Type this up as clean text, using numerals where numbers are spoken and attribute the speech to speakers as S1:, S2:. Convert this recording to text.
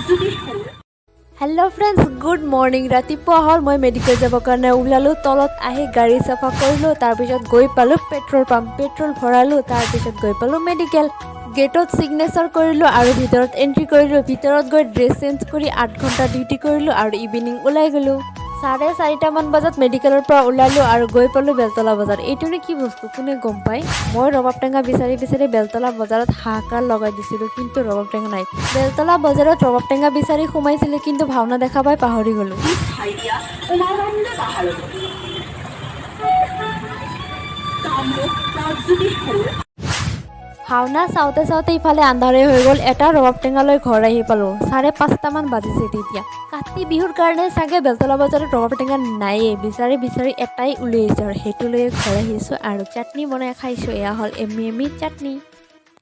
S1: Hello friends, good morning. ৰাতিপুৱা হ'ল, মই মেডিকেল যাবৰ কাৰণে ওলালোঁ। তলত আহি গাড়ী চাফা কৰিলোঁ, তাৰপিছত গৈ পালোঁ পেট্ৰল পাম্প, পেট্ৰল ভৰালোঁ, তাৰপিছত গৈ পালোঁ মেডিকেল। গেটত ছিগনেচাৰ কৰিলোঁ আৰু ভিতৰত এণ্ট্ৰি কৰিলোঁ। ভিতৰত গৈ ড্ৰেছ চেঞ্জ কৰি 8 ঘণ্টা ডিউটি কৰিলোঁ আৰু ইভিনিং ওলাই গ'লোঁ। 4:30মান বজাত মেডিকেলৰ পৰা ওলালোঁ আৰু গৈ পালোঁ বেলতলা বজাৰ। এইটোনো কি বস্তু, কোনে গম পায়? মই ৰবাব টেঙা বিচাৰি বিচাৰি বেলতলা বজাৰত হাহাকাৰ লগাই দিছিলোঁ, কিন্তু ৰবাব টেঙা নাই। বেলতলা বজাৰত ৰবাব টেঙা বিচাৰি সোমাইছিলোঁ, কিন্তু ভাওনা দেখা পাই পাহৰি গ'লোঁ।
S2: ঠাই দিয়া উমানন্দ পাহাৰলৈ কামৰূপ প্ৰাগজ্যোতিষপুৰ।
S1: ভাওনা চাওঁতে চাওঁতে ইফালে আন্ধাৰে হৈ গ'ল। এটা ৰবাব টেঙা লৈ ঘৰ আহি পালোঁ। 5:30মান বাজিছে তেতিয়া। কাতি বিহুৰ কাৰণে চাগে বেলতলা বজাৰত ৰবাব টেঙা নায়েই। বিচাৰি বিচাৰি এটাই উলিয়াইছোঁ আৰু সেইটো লৈয়ে ঘৰ আহিছোঁ আৰু চাটনি বনাই খাইছোঁ। এয়া হ'ল এমি এমি চাটনি।